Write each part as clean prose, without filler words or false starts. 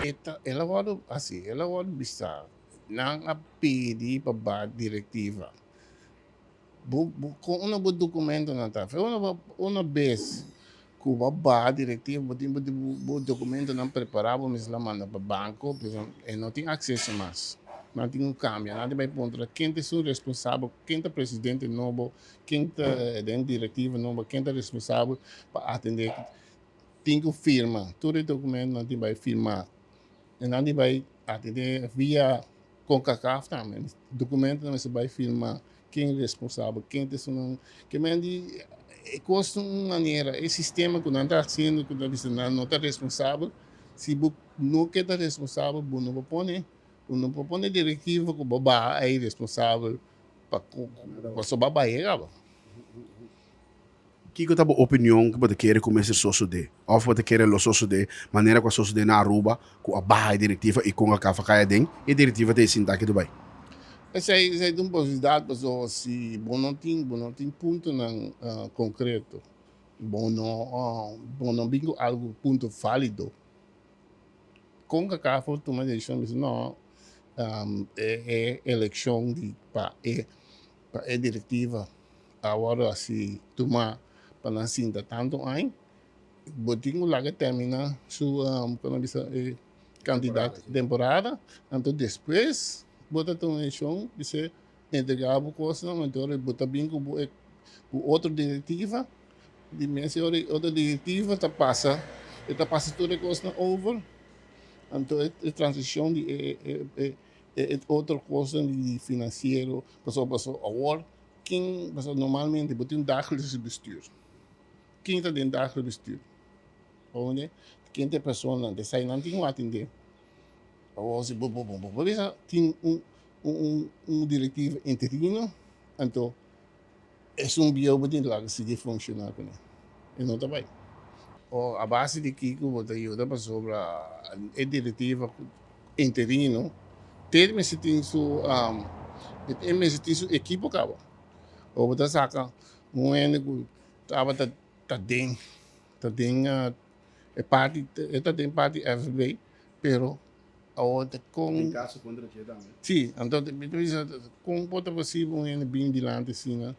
E ta, el a wòrdu hasi, el a wòrdu bisa, nan a pidi pa ba direktiva. Bo, bo, kon unda bo dokumentonan ta? Fe unda bo, una bes ku bo a baha direktiva, bo tin bo, bo dokumentonan prepará, bo mester a manda pa banko, pero e no tin akseso mas. Nan tin ku kambia, nan tin bai puntra ken ta esun responsabel, ken ta presidente nobo, ken ta den direktiva nobo, ken ta responsabel pa atendé. Tin ku firma, tur e dokumentonan tin bai firma. E nan tin bai atendé via Concacaf tambe. Dokumentonan mester bai firma ken responsabel, ken ta esunnan. Ke men di e kos ta un manera, e sistema ku nan ta hasiendo ku ta bisa nan no ta responsabel, si bo no ke ta responsabel bo no por pone, bo no por pone direktiva ku bo baha ei responsabel pa pasobra bo a bai kaba. Kiko ta bo opinion ku bo ta kere ku mester sosodé òf bo ta kere lo sosodé manera ku a sosodé na Aruba ku a baha e direktiva i kon a kafa kai aden e direktiva ta e sinta aki Dubai? Esei esei ta un posibilidat pasobra si bo no tin bo no tin puntonan konkreto bo no bo no bin ku algu punto válido kon ka kafa tuma desishon bisa no e e elekshon di pa e pa e direktiva a wòrdu hasi tumá pa nan sinta tantu aña, bo tin ku laga terminá su komo bisa e kantidat temporada, anto despues bo ta tuma desishon di se entregá bo kosnan, anto ora bo ta bin ku bo otro direktiva, di mes e ora e otro direktiva ta pasa e ta pasa tur e kosnan over, anto e transishon di e e otro kosnan di finansiero, pasobra pasobra awor ken pasobra normalmente bo tin un dagelijks bestuur, ken ta den dagelijks bestuur? Ounde ken ta e personanan ta esei nan tin ku atendé. Awor si bo bo bo bisa tin un un un direktiva interino anto esun bieu bo tin laga sigui funshoná kuné e no ta bai. O a base di kiko bo ta yuda pasobra e direktiva interino te mester tin su e mester tin su ekipo kaba. O bo ta saka un hende ku tabata ta den ta den e parti e ta den parti FB pero awor ta kon. Tin kaso kontra dje tambe. Si, anto mi ta bisa kon por ta posibel un hende bin dilanti asina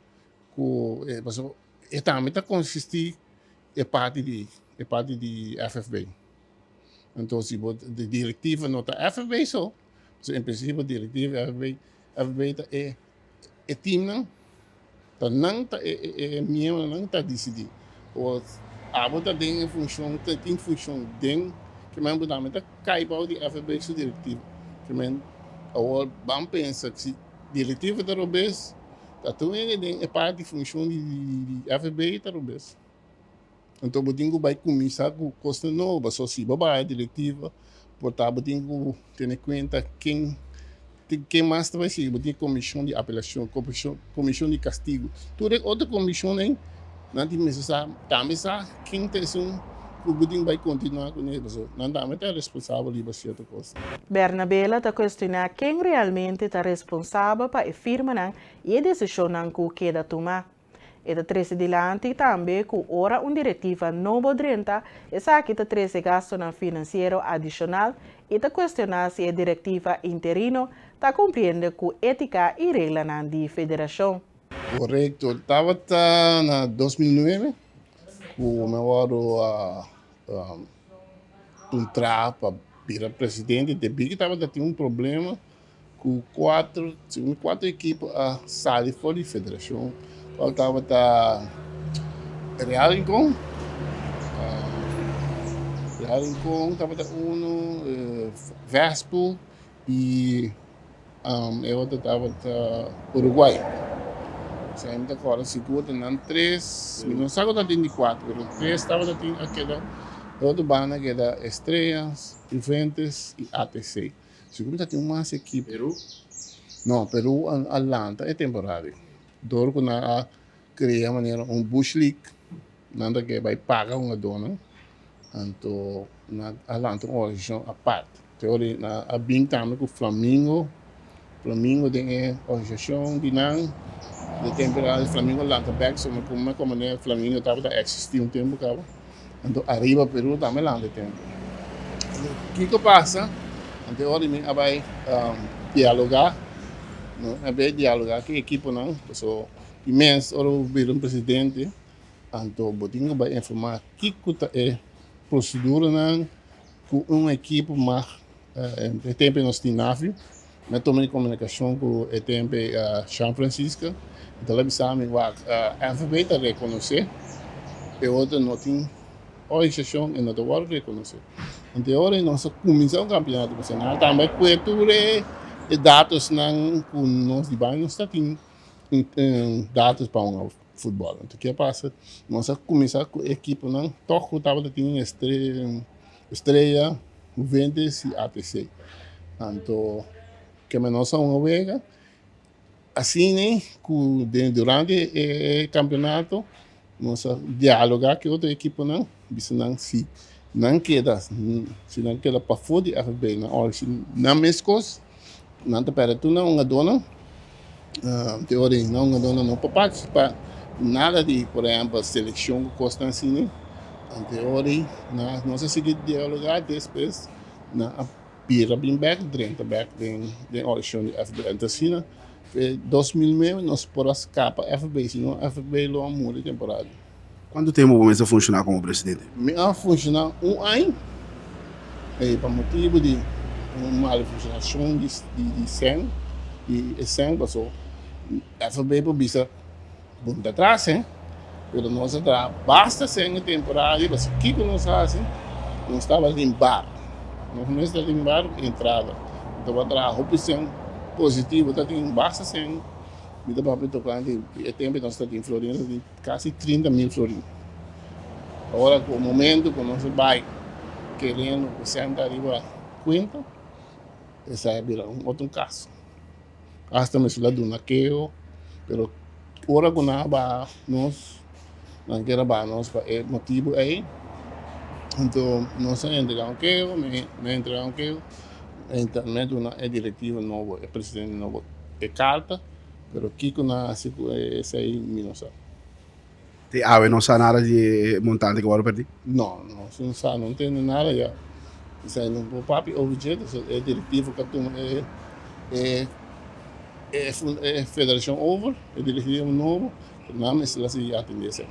ku pasobra e tambe ta konsistí e parti di e parti di FFB. Anto si bo di direktiva no ta FFB so, so en prinsipio direktiva FFB FFB ta e e teamnan ta nan ta e e miembronan ta disidí. Awor abo ta den e funshon ta tin funshon den ke men bo tambe ta kai bou di FFB su direktiva. Ke men awor ban pensa si direktiva ta robes ta tur hende den e parti funshon di di FFB ta robes. Anto bo tin ku bai kuminsá ku kosnan nobo. Pasobra si bo bai direktiva por ta bo tin ku tene kuenta ken ken mas ta bai sigui. Bo tin komishon di apelashon, komishon di kastigu. Tur e otro komishonnan nan tin mester sa tambe sa ken ta esun ku bo tin bai kontinuá kuné pasobra nan tambe ta responsabel riba sierto kos. Bernabela ta kuestioná ken realmente ta responsabel pa e firmanan i e desishonnan ku keda tumá. E ta trese dilanti tambe ku ora un direktiva nobo drenta, esaki ta trese gastunan finansiero adishonal i ta kuestioná si e direktiva interino ta kumpliendo ku étika i reglanan di federashon. Korekto, tabata na 2009 ku mi a wòrdu puntrá pa bira presidente debí ku tabata tin un problema ku kuater, segun kuater ekipo a sali for di federashon, kual tabata Real Rincon, Real Rincon tabata uno, Vespo i e otro tabata Uruguay. Esei mi ta kòrda sigur ta nan tres, mi no sa ku tabatin di kuater, pero tres tabata tin a keda, e otro banda a keda Estrellas, Juventus i ATC. Sigur ta tin un mas ekipo. Peru? No, Peru a lanta e temporada ei. Dor ku nan a krea manera un bush league, nan ta ke bai paga hungadónan, anto nan a lanta un organisashon apart. Te ora ei nan a bin tambe ku Flamingo, Flamingo den e organisashon di nan, de temporada ei Flamingo lanta bèk, so mi komo manera Flamingo tabata eksistí un tempu kaba. Anto ariba Peru tambe lanta e tempu. Kiko pasa? Anto ora mi a bai dialoga, no a bai dialoga ku e ekiponan, paso di mes ora bo bira un presidente, anto bo tin ku bai informa kiko ta e proseduranan ku un ekipo mag. E tempu nos tin Navio, mi a tuma di komunikashon ku e tempu Sean Francisca, i ta la bisa mi wak FB ta rekonosé, e otro no tin organisashon i no ta wòrdu rekonosé. Anto e ora nos a kuminsá un kampionato nasional tambe ku tur e datosnan ku nos di bai nos ta tin datos pa un futbòl. Anto ke pasa? Nos a kuminsá ku e ekiponan tòg ku tabata tin Estrella, Juventus i ATC. Anto keme nos a hunga wega asina ku den durante e kampionato nos a dialoga ku e otro ekiponan bisa nan si nan keda si nan keda pafó di FB nan ora si nan mes kos nan ta pèrdè tur nan hungadónan te ora nan hungadónan no por partisipá nada di por ehèmpel selekshon ku kosnan asina anto e ora ei nos a sigui dialogá despues nan a bira bin bèk drenta bèk den den organisashon di FB anto asina fe 2009 nos por a skapa FB si no FB lo a muri temporada. Kuantu tempu bo mester funshoná komo presidente? Mi a funshoná un aña, i pa motibu di un mal funshonashon di sèn, di e sèn paso FB por bisa bo no ta traha sèn, pero nos a traha basta sèn e temporada ei, pasobra kiko nos a hasi? Nos tabatin bar, nos mes tabatin bar ku entrada, nos tabata traha hopi sèn positivo, tabatin basta sèn, mi ta papia tokante e tempu nos tabatin florin, nos tabatin. Casi 30 mil florin. Ora cu momento cu nos a bay keriendo cu senta ariba cuenta, esai a bira un otro caso. Hasta mester a duna keho, pero ora cu nan a baha nos, nan kier a baha nos pa e motibo ey, anto nos a entrega un keho, mi a entrega un keho, mi a duna e directiva nobo, e presidente nobo e carta. Pero kiko nan a hasi ku esei mi no sa. Te awe no sa nada di e montante ku wòrdu pèrdí? No, nos no sa, no tende nada ya. Esei no por papia over dje, pasobra e direktiva ku a tuma e e e federashon over, e direktiva nobo, nan mester a sigui atendé esei.